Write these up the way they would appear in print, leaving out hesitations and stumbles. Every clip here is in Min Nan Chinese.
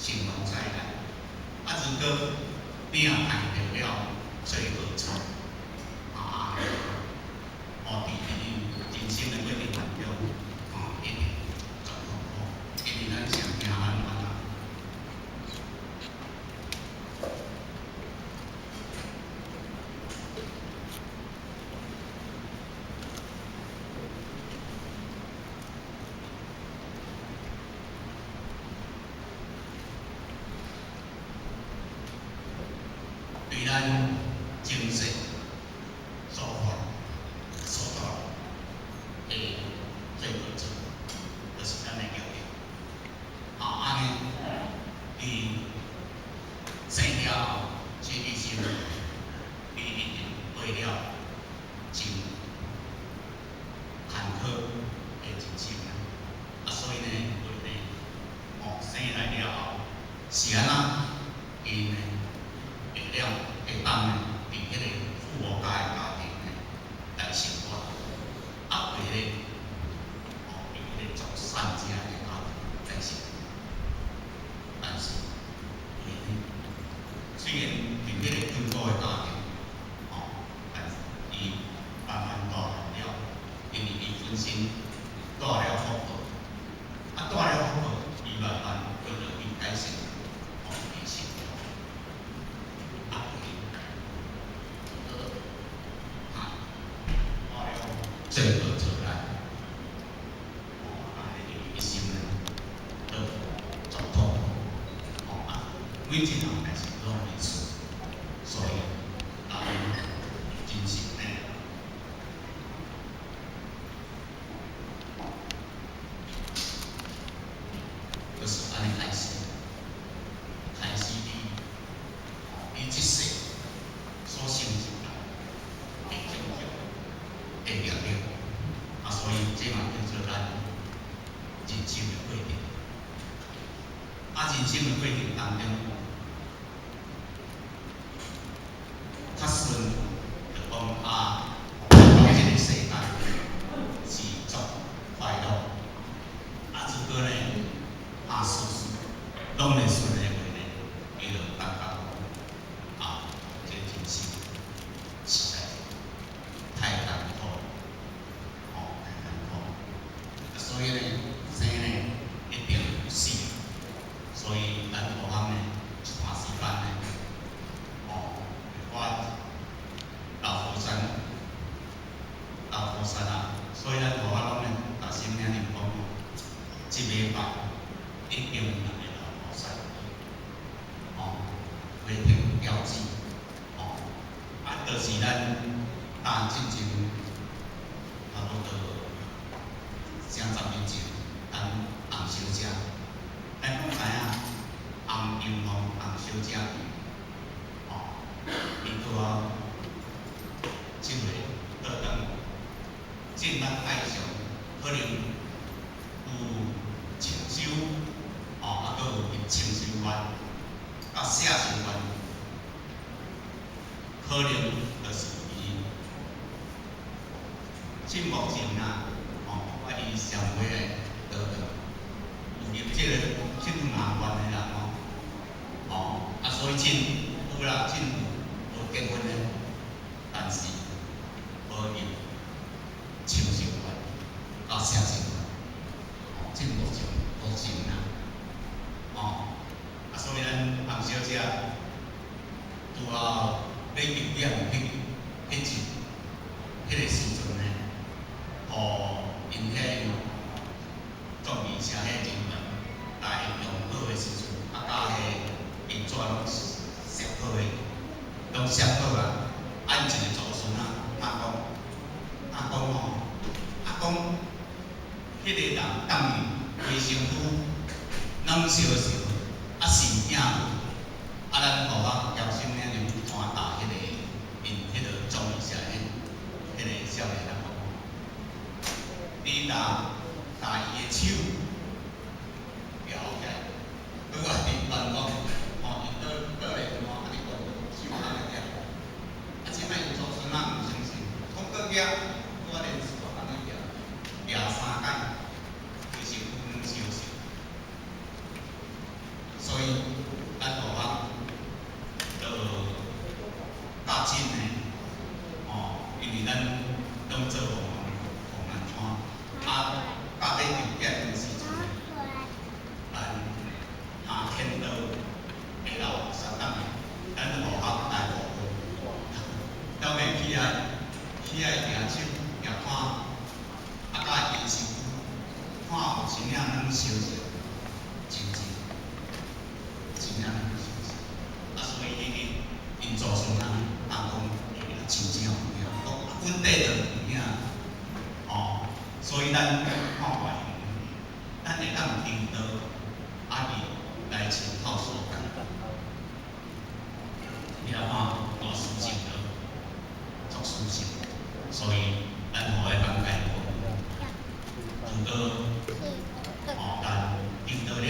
成功災難。啊，如果你若碰著了罪過錯，啊，哦，佇人生的過程當中，哦，一定足痛苦，因為咱上驚咱安怎？對咱前世所犯所帶的罪過錯，就是咱的業力。啊，按呢，佇生了後，這一生，你一定過了真坎坷的人生啊！啊，所以呢，為呢，哦，生來了後是按怎？𪜶呢會了會當呢，佇彼個富戶家的家庭呢來生活，啊，袂咧，哦，佇彼個做散者的家庭來生活。但是，伊呢，雖然佇彼個貧苦的家庭，哦，但是伊慢慢大漢了，因為伊本身帶了福報，啊，帶了福報，伊慢慢伊就去改善，哦，伊生活，啊，伊啊，帶了罪過出來，哦，啊，伊一生呢，都足痛苦，哦啊，每一項代誌攏會輸，所以，啊，真心呢，就是按呢開始，開始你，哦，你這世所成就的種種的業力，啊，所以這嘛叫做咱人生的過程。啊，人生的過程當中，較順就講啊，這個世間是足快樂。啊，如果呢，啊，事事攏會順的話呢，伊就感覺講啊，這人生實在太艱苦，哦，太艱苦。啊，所以呢，生呢一定有死，所以咱學校呢，一段時間呢，哦，我老和尚，老和尚啊，所以咱學校攏呢，甲新領人講，這禮拜一定有兩個老和尚，哦，會聽標誌，哦，啊，就是咱大進前差不多三十年前，咱洪小姐，咱攏知影洪英鳳洪小姐，哦，伊拄仔這回倒轉，進咱愛上，可能有清修，哦，啊，閣有清修院，佮寫修院，可能就是伊進目前啊，哦，啊，伊上尾咧倒轉，有入這個這兩院的人哦，哦，啊，所以真有啦，真有無結婚的，但是無入清修院，佮寫修院，哦，這目前啦，哦，啊，所以咱洪小姐拄仔欲入殮彼個時陣呢，予𪜶彼葬儀社彼人員來用好的時陣，啊，佮彼印紙攏寫好的，攏寫好啊。按一個祖孫仔，阿講，阿講吼，阿講，彼個人當伊規身軀軟燒燒，啊腎影無，啊咱予我邀請領人傳達彼個𪜶彼個葬儀社彼個少年人講，你若共伊的手舉起來，拄仔佇辦公，吼，伊倒倒來電話，啊你講手按呢舉，啊這擺𪜶祖孫仔毋相信，講閣舉，拄仔連續按呢舉，舉三擺，規身軀軟燒燒，所以咱看外咱會當聽到阿伊來親口所講。你來看大事情的，足事情，所以咱予伊感覺講，如果哦，咱聽到了，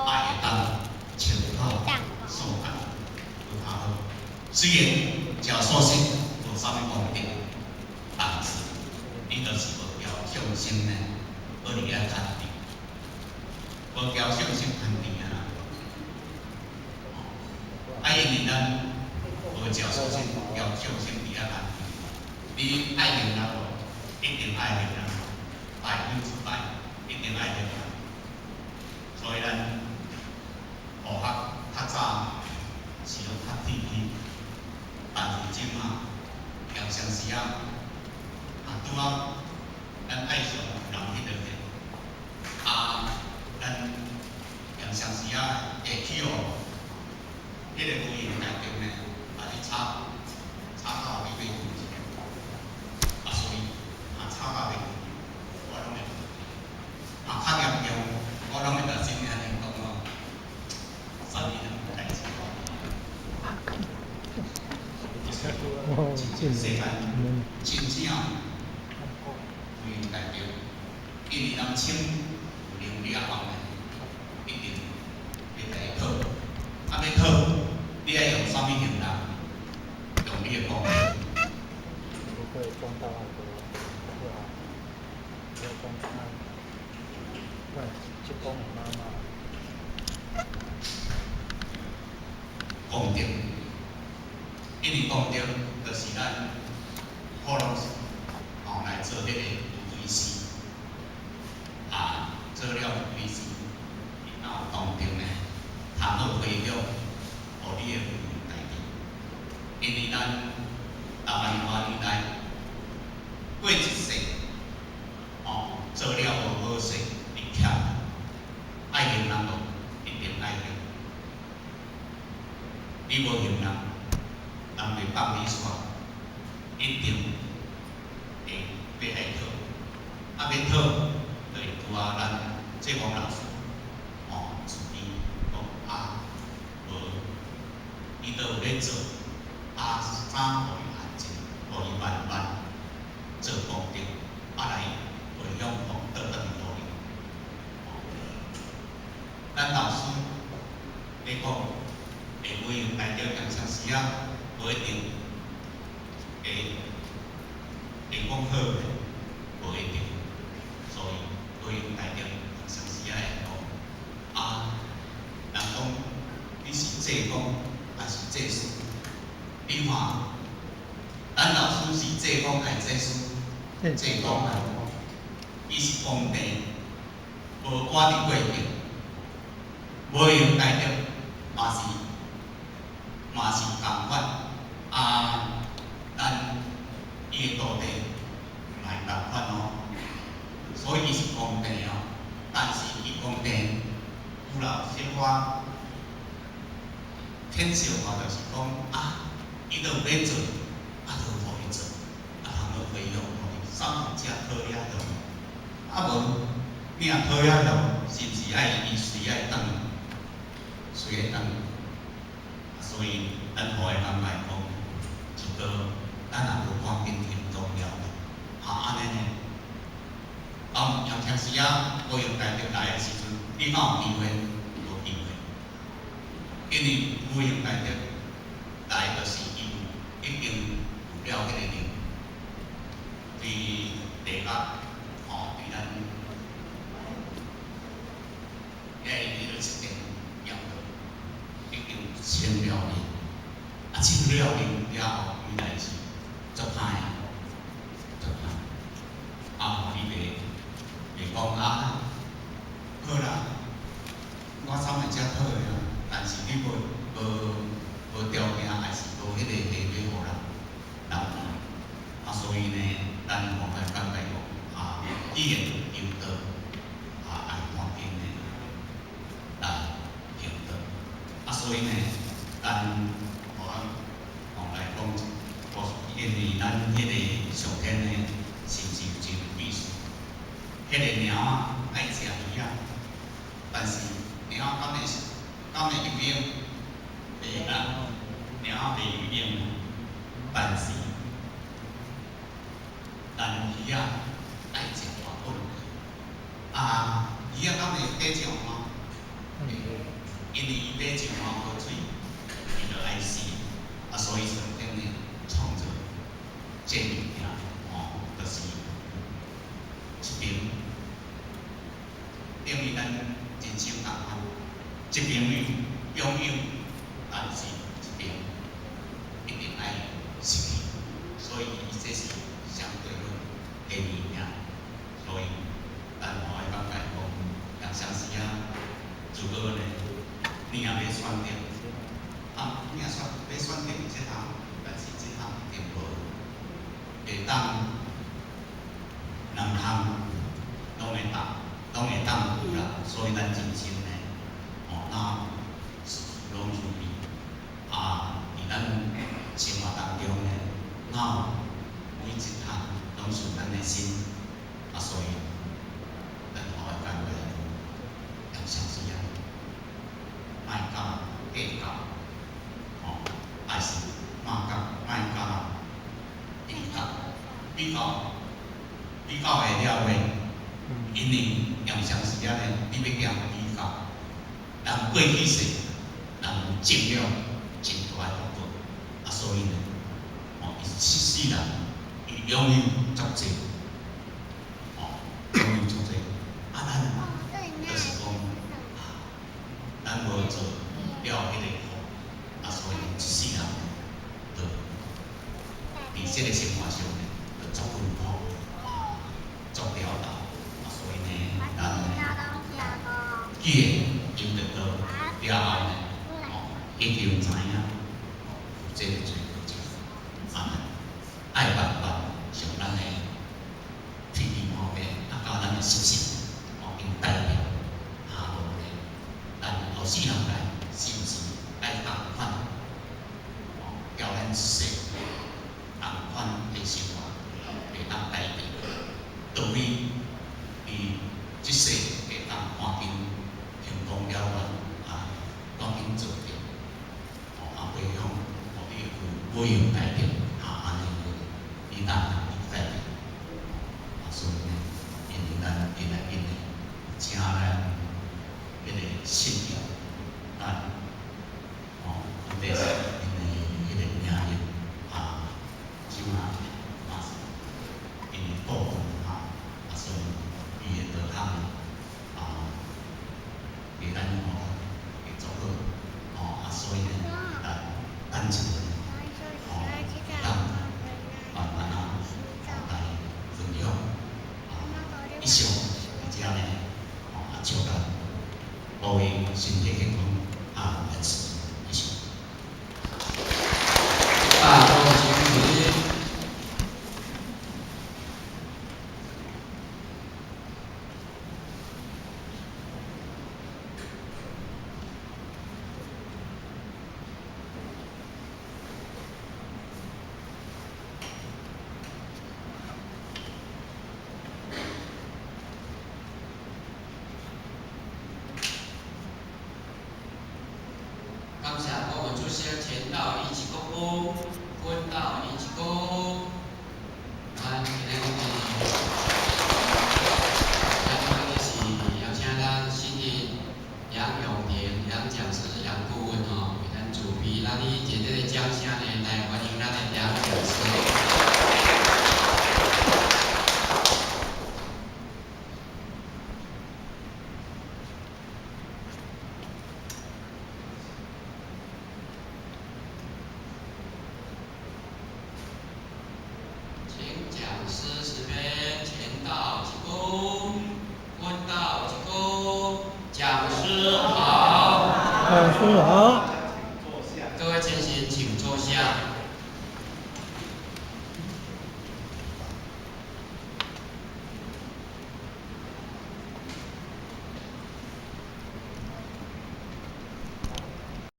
愛會當親口所講，有較好。雖然食素食無啥物功德，但是你就是無交眾生呢，閣佇遐牽制，無交眾生牽制啊！啊，因為咱無食素食，交眾生佇遐牽制，你愛用力無？一定愛用力，100%一定愛用力。所以咱學學較早是攏較鐵齒，但是這馬平常時啊，啊拄仔咱愛上人彼落去，啊，咱平常時啊會去予彼个無閒內邊呢，啊去吵吵到欲欲啊，所以啊吵到欲我攏會啊較嚴重，我攏會共心裡按呢講哦，啥物人代誌。世間真正有閒大德，因為人稱有能力方面，一定會共伊討，啊欲討，你愛用啥物行動？用你的功德。不會撞到那個，對啊，不會撞到，不然就講你媽媽。功德，因為功德就是咱普攏吼來做彼個無為師，啊，做了無為師，伊若有功德呢，通好回向，予你的無為代志。因為咱6萬外年來過一世，吼，做了無好勢，會欠，愛還人無？一定愛還。你無還人，人袂放你煞，一定會欲愛討。啊，欲討，就會拄仔咱這方老師，吼，慈悲講啊，無，伊都有咧做，啊，啥予伊安靜，予伊慢慢做功德，啊來回向福倒轉去予伊。咱老師咧講，會無閒大著平常時啊，無一定會會講好的，無一定，所以無閒大著平常時啊會講。啊，人講你是濟公還是濟師？你看，咱老師是濟公還是濟師？濟公啊，伊是皇帝，無活佇過去，無閒大德嘛是仝款。啊，咱伊的徒弟嘛會仝款哦，所以伊是皇帝哦，但是伊皇帝有老小可天笑話，就是講啊，伊都有咧做，啊，就予伊做，啊，通好回向予伊，啥物才討了著？啊無，你若討了著，是毋是愛伊隨愛轉，隨愛轉？所以咱予伊感覺講，就講咱若無趕緊行動了，哈按呢呢？當平常時啊，無閒大德來的時陣，你敢有機會？無機會，因為無閒大德來，就是伊已經有了彼個能，對地獄，吼，對咱遐彼個設定業已經清了伊，啊清了伊了後，伊代誌足歹啊，足歹。啊，你袂袂講啊，好啦，我啥物才討的啊，但是你無無無條件，還是無彼個下欲予人人看，啊，所以呢，咱吼來感覺講，啊，既然求道，啊，愛趕緊的來行道，啊，所以呢，咱我吼來講，因為咱彼個上天呢，是毋是有真有意思？猫仔愛食魚仔，但是貓仔敢會游泳？袂啊，貓仔袂游泳，但是咱魚仔愛食大粉，啊，魚仔敢會爬上岸？因為伊爬上岸無水，伊就愛死，啊，所以上帝呢創造這物件，吼，就是一邊等於咱人生仝款，一邊擁有，但是一邊一定愛失去，所以伊這是相對論的物件，所以咱嘛會感覺講，有時啊，如果呢，你若欲選擇，啊，你若選欲選擇這項，但是這項一定無會當兩項攏會當有啦，所以咱人生呢，吼，若事事攏如意，啊，佇咱生活當中呢，若有每一項攏順咱的心，啊，所以咱嘛會感覺有時啊，莫佮計較，吼，還是莫佮比較，比較，比較會了袂？因為有時啊呢，你欲佮人比較，人過去世，人有種了真大的福報，啊，所以呢，吼，伊一世人，伊擁有足濟，吼，擁有足濟，啊，咱就是講，啊，咱無做了彼個福，啊，所以一世人，就佇這個生活上呢，就足困苦，足潦倒，啊，所以呢，咱呢，既然用得到了後呢，吼，一定知影，吼，有這個罪過者，啊，愛慢慢像咱的天地毛病，啊，佮咱的習性，吼，應代表，啊，無呢，咱後世人來是毋是愛仝款，吼，交咱一世仝款的生活，會當改變，除非伊這世會當趕緊成功了願，啊，趕緊做著，吼，啊，回向，吼，你有無用改變，啊，按呢，你當改變，啊，所以呢，因為咱越來越呢，請咱彼個信仰，咱，吼，問題是因為彼個命運，啊，這馬嘛是因為過分啊，啊，所以伊的道行啊，給咱吼會做好，吼，啊，所以呢，咱等一下，吼，當慢慢啊，來分享，啊，以上佇遮呢，吼，啊，祝咱各位身體健康，啊，萬事以上。大眾請起。感謝顧問主席前導以及國父，訓導以及國，咱今日咱今日是邀請咱新的楊永田楊講師楊顧問吼，為咱主持，咱以熱烈的掌聲呢來歡迎咱的楊講師。請講師慈悲前導鞠躬，問道鞠躬，講師好。講師好。